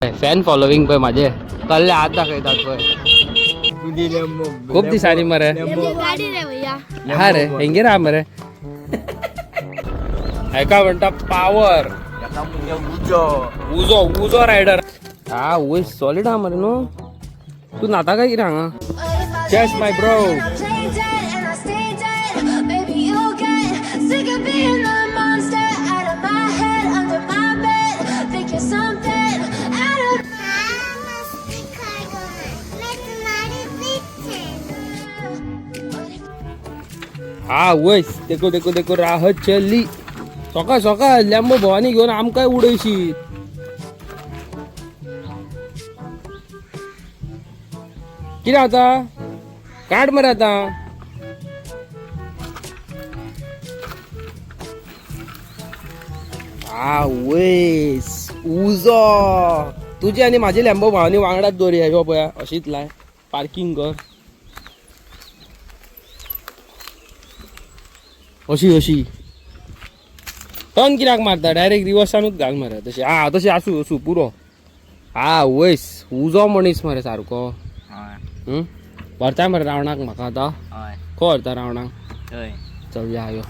Fan following पळय माझे कल्ले हात दाखयतात पळय. खूप दिसांनी मरे. गाडी रे भैया. हा रे, हेंगेर हा मरे. हेका म्हणटा पावर. उजो उजो रायडर. हा वय, सॉलीड हा मरे न्हू. तू न्हाता काय कितें हांगा? Yes, my bro. Play dead and I stay dead. Baby, you'll get sick of being the monster out of my head, under my bed. Think you're something out of. हा वयस, देखो देखो देखो, राहत चली. सकाळ सकाळ लॅम्बो भवानी घेऊन आमकांय उडयशी. कितें आतां काड मरे आतां. हा वयस, उजो. तुजी आनी म्हाजी लॅम्बो भवानी वांगडाच दवरया. ह्यो पळया, अशीच लाय, पार्कींग कर अशी अशी. टर्न कित्याक मारता? डायरेक्ट रिवर्सानूच घाल मरे तशें. हा, तशें आसूं आसूं, पुरो. हा वयस, उजो मनीस मरे सारको. व्हरता मरे रावणाक म्हाका आतां. खंय व्हरता रावणाक? चल या, यो.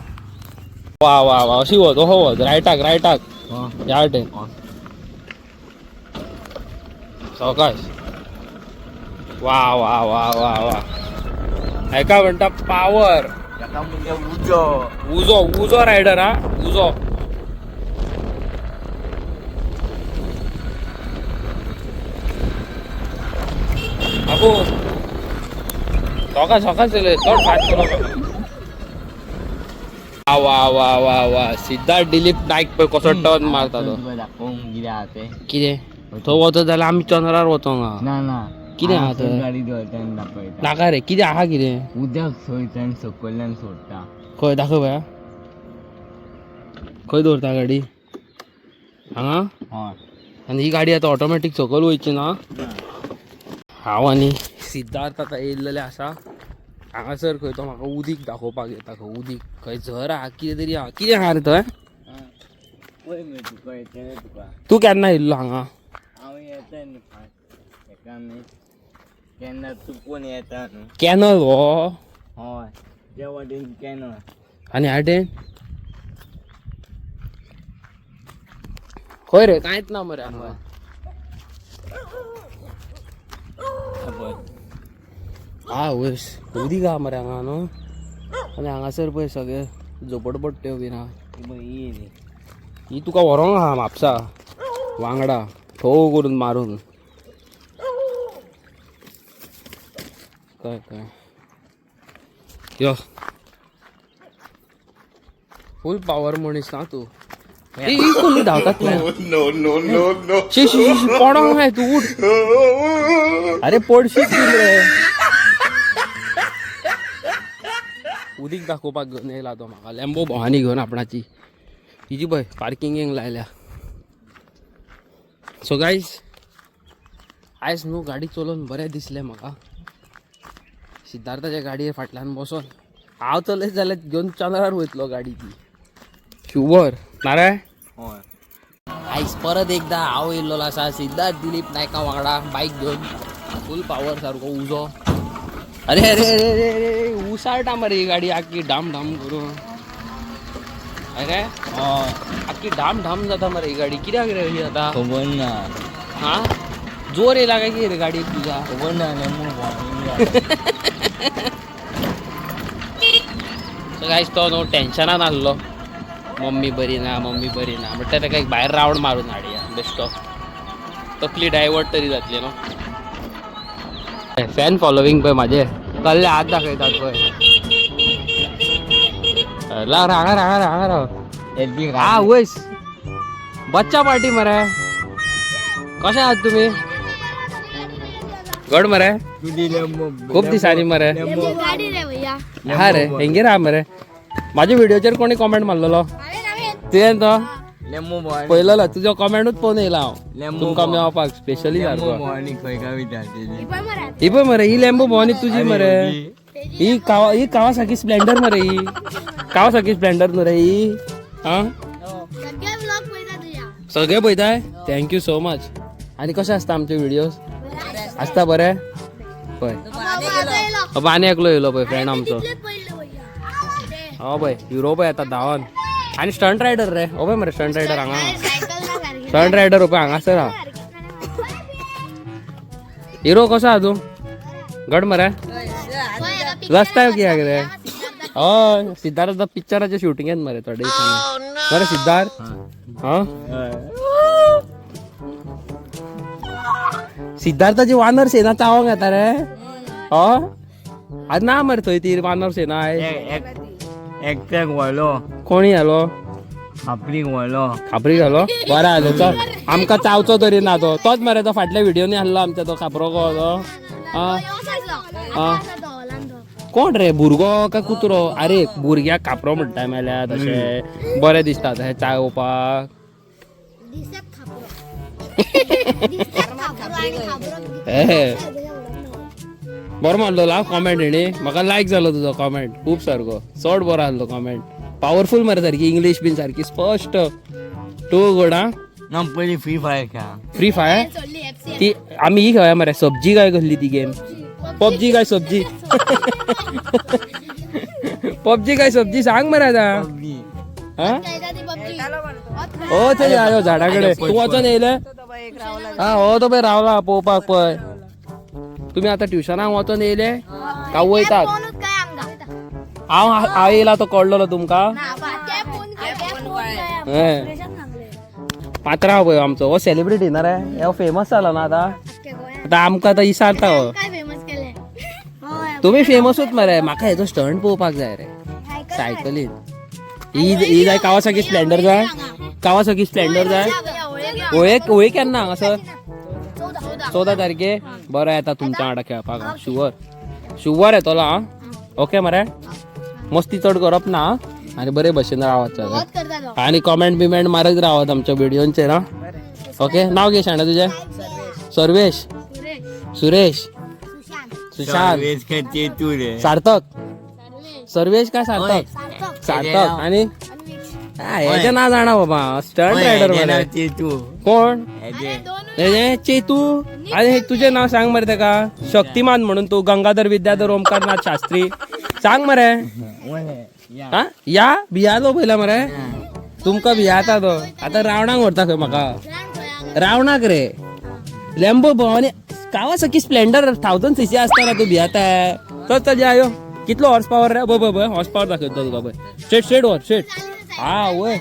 वा वा वा, अशी वच, असो वच, रायटाक रायटाक, ह्या वाटेन सवकाश. वा वा वा वा वा, हेका म्हणटा पावर. उजो उजो रायडर. हा उजो. बाबू, सकाळ सकाळ चलय, चड फास्ट चलोवप. वा वा वा वा वा, सिद्धार्थ दिलीप नाईक पळय कसो टर्न मारता तो. कितें, थंय वचत जाल्यार आमी चंद्रार वचोंक आहा. ना ना. कितें आहा थंय? गाडी दवरताना दाखयता. नाका रे, कितें आहा कितें? उदक सोयतान सकयल्यान सोडटा. खंय दाखय पळया, खंय दवरता गाडी? हांगा? हय. आनी ही गाडी आतां ऑटोमॅटीक सकयल वयची ना. हांव आनी सिद्धार्थ आतां येयल्लेले आसा हांगासर. खंय तो म्हाका उदीक दाखोवपाक येता. खंय उदीक, खंय झर आहा, कितें तरी आहा. कितें आहा रे थंय? पळय मरे, तुका येतलें तुका. तूं केन्ना येयल्लो हांगा? हांव येता न्हू फास्ट एका न्ही, केन्ना चुकून येता न्हू. कॅनल हो? हय, त्या वाटेन कॅनल. आनी हाटेन खंय रे? कांयच ना मरे हांगा. पळय. हा वयस, उदीक आहा मरे हांगा न्हू. आनी हांगासर पळय सगळे झोपडपट्ट्यो बीन आहा. ती पळय ही रे. ही तुका व्हरोंक आहा म्हापसा वांगडा, ठोव करून मारून. कळ्ळें कळ्ळें. यो, फूल पावर मनीस ना तूं. ही कोण धांवतात? नो नो, शी शी शी, पडोंक जाय तूं. उठ. अरे, पडशीत तूं रे. उदीक दाखोवपाक घेवन येयला तो म्हाका लॅम्बो भवानी घेवन आपणाची. हिजी पळय पार्किंगेक लायल्या. सो गायज, आयज न्हू गाडी चलोवन बरें दिसलें म्हाका. सिद्धार्थाच्या गाडये फाटल्यान बसोन हांव चलयत जाल्यार घेवन चंद्रार वयतलो गाडी ती शुवर नाराय. हय. आयज परत एकदा हांव येयल्लो आसा सिद्धार्थ दिलीप नायका वांगडा बायक घेवन. फूल पावर सारको उजो. अरे अरे अरे अरे अरे, उसाळटा मरे ही गाडी आख्खी ढाम ढाम करून. अरे. हय. आख्खी ढाम ढाम जाता मरे ही गाडी. कित्याक रे ही आतां? खबर ना. हा, जोर येयला काय कितें रे गाडयेक तुझ्या? खबर ना, नेमू भोंवनी. सो गायज, तो न्हू टेन्शनान आहलो, मम्मी बरी ना, मम्मी बरी ना. म्हटल्यार ताका एक भायर रावंड मारून हाडया बेश्टो, तकली डायवर्ट तरी जातली न्हू. फॅन फॉलोविंग पळय माझे, कल्ले हात दाखयतात पळय. ला, हांगा हांगा हांगा राव. हा वयस, बच्चा पार्टी मरे. कशे आहात तुमी? घड मरे. खूप दिसांनी मरे. गाडी रे भैया. हा रे, हेंगेर आहा मरे. माझ्या व्हिडिओचेर कोणी कॉमेंट मारलेलो? तुवें तो लेमो भोंवनी. पयलेलो तुजो कॉमेंटूच पळोवन येयला हांव लेंबो. तुमकां मेळपाक स्पेशली लेमो सारको. भोंवनी खंय काय विचारतेली. ही पळय मरे. ही पळय मरे, ही लॅम्बो भवानी तुजी मरे. ही कावा, ही कावासाकी स्प्लेंडर मरे. ही कावासाकी स्प्लेंडर न्हू रे ही? हा. सगळे ब्लॉग पळयता तुझ्या. सगळे पळयताय. Thank you so much. आनी कशें आसता आमचे व्हिडियोज आसता बरे? पळय बाबा आनी एकलो येयलो पळय फ्रेंड आमचो. हो पळय हिरो पळय येता धांवन. आनी स्टंट रायडर रे, हो पळय मरे स्टंट रायडर हांगा. स्टंट रायडर पळय हांगासर हा. हिरो कसो आहा तूं? घट मरे, रस्त्यार कित्याक रे? हय, सिद्धार्थ आतां पिक्चराचें शुटींग येत मरे थोडे दिसांनी. बरें सिद्धार्थ? हा, सिद्धार्थाची वानर सेना चावंक येता रे. हय, आज ना मरे थंय ती वानर सेना आहे. एकट्याक व्हरलो. कोणी आलो? खापरीक व्हरलो. खापरी घालो, बरें आलो. चल, आमकां चावचो तरी ना तो. तोच मरे तो फाटल्या व्हिडियोनी आहलो आमच्या तो खापरो कसो तो. आं आं, कोण रे, भुरगो काय कुत्रो? अरे भुरग्याक खापरो म्हणटा मेल्या तशें बरें दिसता तशें चावपाक. हे बरो मारलो ला कॉमेंट हेणी, म्हाका लायक जालो तुजो कॉमेंट खूब सारको, चड बरो आहलो कॉमेंट. पावरफूल मरे सारकी, इंग्लीश बीन सारकी स्पश्ट. Too good. आं, ना, पयलीं फ्री फायर खेळा. फ्री फायर ती आमी ही खेळया मरे, सब्जी काय कसली ती गेम, पबजी काय सब्जी, पबजी काय सब्जी सांग मरे आतां. हा, हो थंय आयो झाडा कडेन तूं वचोन येयले. हा, हो तो पळय रावला पळोवपाक. पळय तुमी आतां ट्युशनाक वचोन येयले काय वयतात? हांव हांव येयला तो कळ्ळलो तुमकां. हें पात्रांव पळय आमचो, हो सेलिब्रिटी ना रे, हो फेमस जालो ना आतां. आतां आमकां आतां इसारता हो. तुमी फेमसूच मरे. म्हाका हेजो स्टंट पळोवपाक जाय रे सायकलीन. ही ही जाय कावासाकी स्प्लेंडर जाय, कावासाकी स्प्लेंडर जाय. होळये, होळी केन्ना हांगासर? 14 तारखे. बरो येता तुमच्या वांगडा खेळपाक. शुवर शुवर येतलो. आं, ओके मरे, मस्ती चड करप ना आं. आनी बरे भशेन रावत सगळे, आनी कॉमेंट बिमेंट मारत रावत आमच्या व्हिडिओंचेर. आं, ओके. नाव घे शाणा तुजें? सर्वेश, सुरेश, सुशांत, वेज काय ते तू रे. सार्थक. सर्वेश काय सार्थक? सार्थक. आणि हा, हेजें ना जाणा बाबा, स्टंट रायडर मरे. ते तू. कोण? हेजे. हेजें चेतू. आनी हे तुजें नाव सांग मरे तेका. शक्तिमान म्हणून तूं गंगाधर विद्याधर ओमकारनाथ शास्त्री सांग मरे. या. हा, या भियालो पयला मरे, तुमकां भियाता तो. आतां रावणाक व्हरता खंय म्हाका, रावणाक रे. लॅम्बो भोव आनी कावासाकी स्प्लेंडर 1000 सीसी आसतना तूं भियाता. चल चल या यो. कितलो हॉर्स पावर रे? पळय पळय हॉर्स पावर दाखयता तुका पळय. स्ट्रेट स्ट्रेट व्हर स्ट्रेट. हा वय,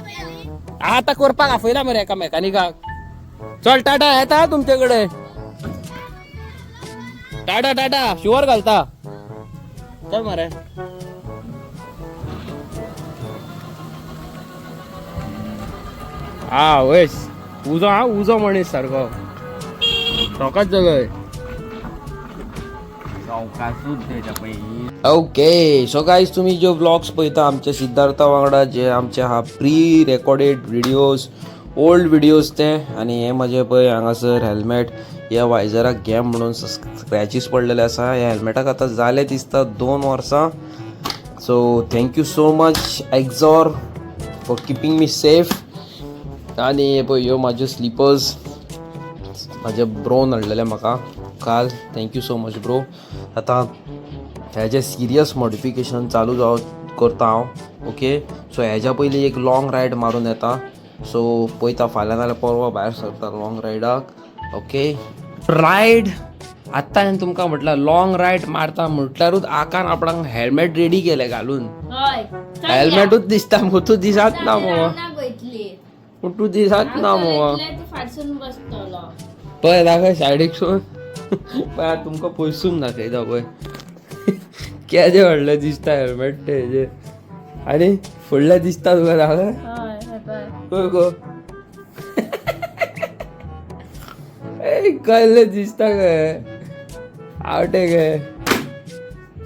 आतां करपाक आपयला मरे एका मेकॅनिकाक. चल टाटा, येता तुमचे कडेन. टाटा टाटा, शुवर घालता. चल मरे. हा वयस उजो, हा उजो मनीस सारको रोकाच जगय. चौकासूच तेच्या पयलीं. ओके, सो गायज, तुमी ज्यो व्लॉग्स पळयता आमच्या सिद्धार्था वांगडा, जे आमचे हा pre recorded videos, old videos ते. आनी हे म्हजे पळय हांगासर हेल्मेट, ह्या वायजराक गेम म्हणून स्क्रॅचीस पडलेले आसा. ह्या हेल्मेटाक आतां जाले दिसता 2 वर्सां. So thank you so much Axor for keeping me safe. आनी हे पळय ह्यो म्हाज्यो स्लिपर्स, म्हाज्या ब्रोन हाडलेले म्हाका काल. Thank you so much bro. आतां हेजें सिरियस मॉडिफिकेशन चालू जाव करता हांव. ओके, सो हेज्या पयलीं एक लॉंग रायड मारून येता. सो पळयता फाल्यां नाल्यार परवां भायर सरता लॉंग रायडाक. ओके, रायड आत्तां हांवें तुमकां म्हटलां लॉंग रायड मारता म्हटल्यारूच आकान आपणाक हेल्मेट रेडी केलें घालून. हय. हेल्मेटूच दिसता मगो, तूं दिसात ना मगो. वयतली. पूण तूं दिसात ना मगो. तूं फाटसून बसतलो. पळय दाखय सायडीकसून पळय. आतां तुमकां पयसून दाखयता पळय, केदें व्हडलें दिसता हेल्मेट तें हेजें. आनी फुडलें दिसता तुका? दाखय. हय, हे पळय. गो गो ए, कसलें दिसता गे आवटे गे.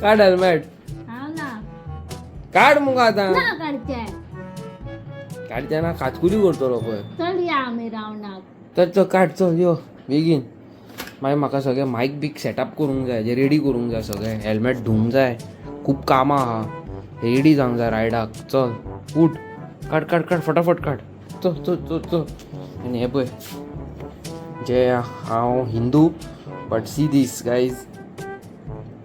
काड हेल्मेट. हांव ना. काड मुगो आतां. ना काडचें. काडचें ना? खातकुली करतलो पळय. चल या आमी रावणाक. तर चल काड, चल यो बेगीन. मागीर म्हाका सगळें मायक बीक सेटअप करूंक जाय, जे रेडी करूंक जाय सगळें, हेल्मेट धुवंक जाय, खूब कामां आहा, रेडी जावंक जाय रायडाक. चल उठ, काड काड काड, फटाफट काड. चल चल चल चल. आनी हें पळय जे हांव Hindu, but see this guys,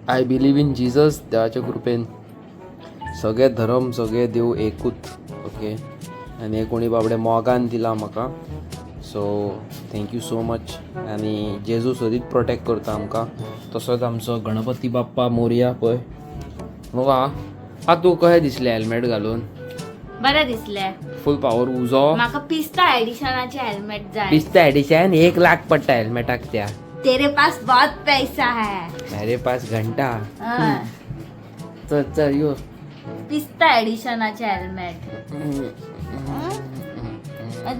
I believe in Jesus. देवाच्या कृपेन सगळे धर्म सगळे देव एकूच. ओके, आनी हे कोणी बाबडे मोगान दिला म्हाका, so thank you so much. आनी जेजू सदींच प्रोटेक्ट करता आमकां. तसोच आमचो गणपती बाप्पा मोरया. पळय न्हू. आ तूं कशें दिसलें हेल्मेट घालून? बरें दिसलें. फूल पावर उजो. म्हाका पिस्ता एडिशनाचे हेल्मेट जाय. पिस्ता एडिशन 1 लाख पडटा हेल्मेटाक त्या. तेरे पास बहुत पैसा है. मेरे पास घंटा. हा. चल चल यो. पिस्ता एडिशनाचे हेल्मेट.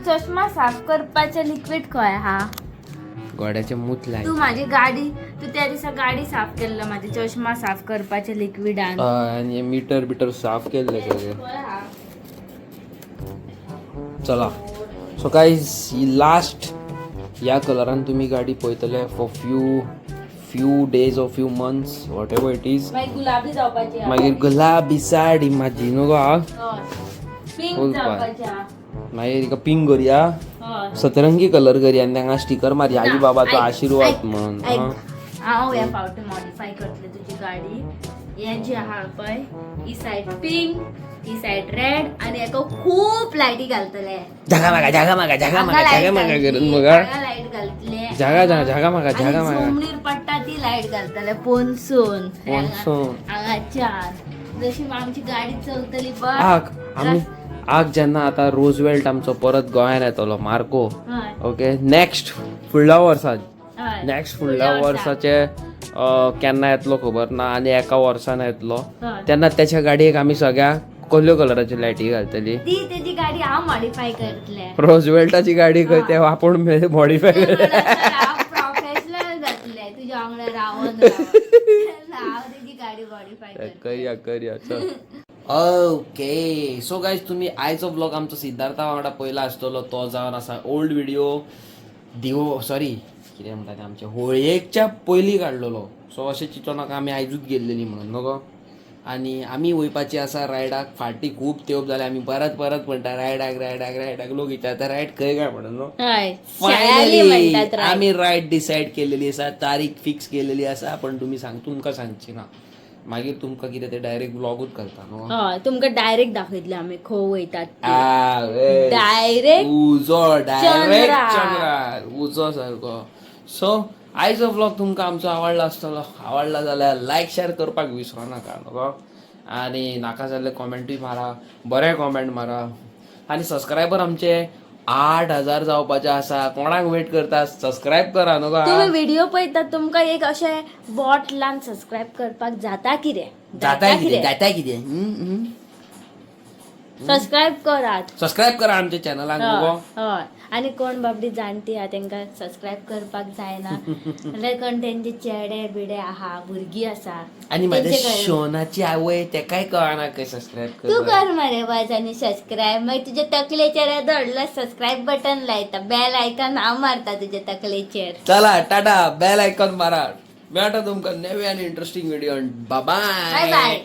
चष्मा साफ करपाचे लिक्विड खंय हा? गोड्याचे मूत लाय. तू माझी गाडी, तू त्या दिसा गाडी साफ केल्लो, माझे चष्मा साफ करपाचे लिक्विडान. आनी मिटर बिटर साफ केल्ले सगळे. खंय हा? चला, सो गायज, ही लास्ट ह्या कलरान तुमी गाडी पळयतले for few few days or few months, whatever it is. मागीर गुलाबी जावपाची हा. मागीर गुलाबी साडी माझी न्हू गो हा. हय. पिंक फुल जावपाची हा. मागीर हिका पिंक करुया. हय. सतरंगी कलर करुया आनी तांकां स्टिकर मारया, आई बाबाचो ऐक, आशिर्वाद ऐक, म्हणून. ऐक. हा. हांव ह्या फावटी मॉडिफाय करतले तुजी गाडी. हे जे आहा पळय, ही सायड पिंक, ही सायड रेड आनी हेका खूब लायटी घालतले. झागा मागा झागा मागा झागा मागा झागा मागा करून मग लायट घालतले. झागा झागा झागा मागा आनी झागा मागा. जमनीर पडटा ती लायट घालतले पोनसून. पोनसून. हांगाच्यान जशी आमची गाडी चलतली बघ. आग आमी आग जेन्ना आतां रोजवेल्ट आमचो परत गोंयांत येतलो मार्को. हय. ओके, नेक्स्ट फुडल्या वर्सात. हय. नेक्स्ट फुडल्या वर्साचे केन्ना येतलो खबर ना, आनी एका वर्सान येतलो. हय. तेन्ना त्याच्या गाडयेक आमी सगळ्या कसल्यो कलराच्यो लायटी घालतली? ती तेजी गाडी हांव मॉडिफाय करतले. रोजवेल्टाची गाडी खंय ते आपूण मॉडिफाय. प्रोफेशनल जातले तुज्या वांगडा रावन रावन. हांव तेजी गाडी मॉडिफाय करतले. करया करया चल. ओके, सो गायज, तुमी आयचो ब्लॉग आमचो सिद्धार्था वांगडा पयला आसतलो, तो जावन आसा ओल्ड व्हिडिओ दिवो, सॉरी, कितें म्हणटा ते, आमच्या होळयेच्या पयलीं काडलेलो. सो अशें चिंतो नाका आमी आयजूच गेल्लेली म्हणून न्हू गो. आनी आमी वयपाची आसा रायडाक. फाटीं खूब तेंप जाले आमी परत परत म्हणटा रायडाक रायडाक रायडाक. लोक विचारता रायड खंय काय म्हणून न्हू. हय, शेळ्याली फायनली म्हणटात रायड. आमी रायड डिसायड केलेली आसा, तारीख फिक्स केलेली आसा, पण तुमी सांग तुमकां सांगची ना. मागीर तुमकां कितें ते डायरेक्ट ब्लॉगूच घालता न्हू. हय, तुमकां डायरेक्ट दाखयतले आमी खंय वयतात. आ, वे. डायरेक्ट उजो डायरेक्ट. चंद्रार. चंद्रार उजो सारको. सो आयचो ब्लॉग तुमकां आमचो आवडला आसतलो. आवडला जाल्यार लायक शेअर करपाक विसरो नाका न्हू. आनी नाका जाल्यार कॉमेंटूय मारा, बरे कॉमेंट मारा. आनी सबस्क्रायबर आमचे 8000 जावपाचे आसा. कोणाक वेट करता? सबस्क्रायब करा न्हू. तुम्ही व्हिडिओ पळयतात, तुमकां एक अशें बोट लावन सबस्क्रायब करपाक जाता कितें? जाता कितें? जाता कितें? सबस्क्रायब करात. सबस्क्रायब करा आमच्या चॅनलाक न्हू गो. हय, आनी कोण बाबडी जाणटी आहा तेंकां सबस्क्रायब करपाक जायना जाल्यार कोण तेंचे चेडे बिडे आहा, भुरगीं आसा. आनी म्हाज्या तेंचे कडेन. शोनाची आवय तेकाय कळना खंय सबस्क्रायब तूं कर. कर मरे वाज आनी सबस्क्रायब. मागीर तुज्या तकलेचेर धडलो सबस्क्रायब बटन लायता, बेल आयकॉन हांव मारता तुज्या तकलेचेर. चला, टाटा, बेल आयकॉन मारा. मेळटा तुमकां नवे आनी इंटरेस्टिंग व्हिडिओ. बाय. बाय. बाय.